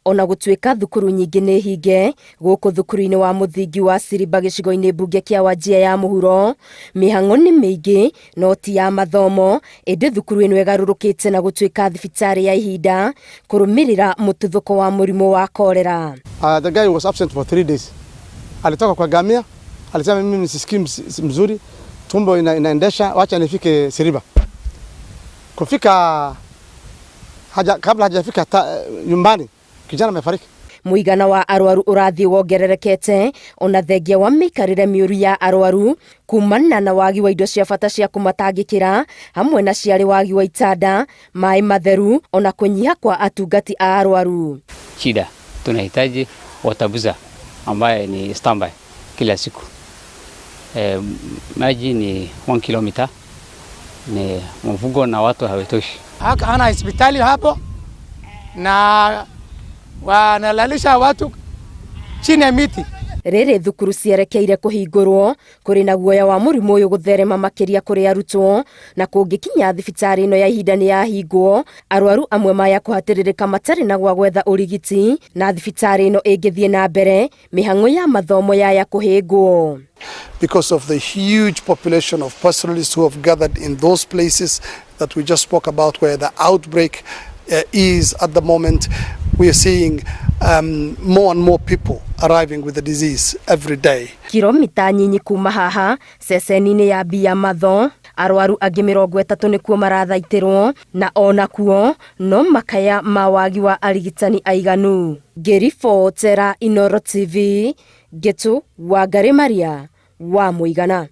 Ona gũtuĩka thukuru nyingĩ nĩ hinge gũkũ thukuru-inĩ wa mũthingi wa Siriba gĩcigo-inĩ mbunge kĩa Wajir ya mũhuro, mĩhang'o nĩ mĩingĩ no ti ya mathomo, ĩndĩ thukuru ĩno ĩgarũrũkĩte na gũtuĩka thibitarĩ ya ihinda kũrũmĩrĩra mũtuthũko wa mũrimũ wa korera. The guy was absent for 3 days. Alitoka kwa ngamia, alisema, "Mimi sisikii mzuri, tumbo inaendesha, wacha nifike Siriba." Kufika kabla hajafika nyumbani, kijana amefariki. Mũigana wa arwaru ũrathiĩ wongererekete ona thengia wa mĩikarĩre mĩũru ya arwaru kumana na wagi wa indo cia bata cia kũmatangĩkĩra, hamwe na ciarĩ wagi wa itanda, maĩ matheru ona kũnyiha kwa atungati a arwaru. Shida tunahitaji water bowser ambaye ni standby kila siku. Maji ni 1 kilomita, ni mfugo na watu hawatoshi. Hana hospitali hapo na wanalalisha watu chini ya miti. Rĩrĩ thukuru cierekeire kũhingũrwo, kũrĩ na guoya wa mũrimũ ũyũ gũtherema makĩria kũrĩ arutwo, na kũngĩkinya thibitarĩ ĩno ya ihinda nĩ yahingwo, arwaru amwe maya kũhatĩrĩrĩka matarĩ na gwa gwetha ũrigiti, na thibitarĩ ĩno ĩngĩthiĩ na mbere mĩhang'o ya mathomo yaya kũhĩngwo. Because of the huge population of pastoralists who have gathered in those places that we just spoke about where the outbreak is at the moment, we are seeing more and more people arriving with the disease every day. Kilomita nyinyi kuma haha ceceni-inĩ ya Bia Matho, arwaru angĩ 30 nĩkuo marathaitĩrwo, na onakuo no makaya ma wagi wa arigitani aiganu. Ngĩribotera Inooro TV, Ngĩtu Wangari Maria wa Mũigana.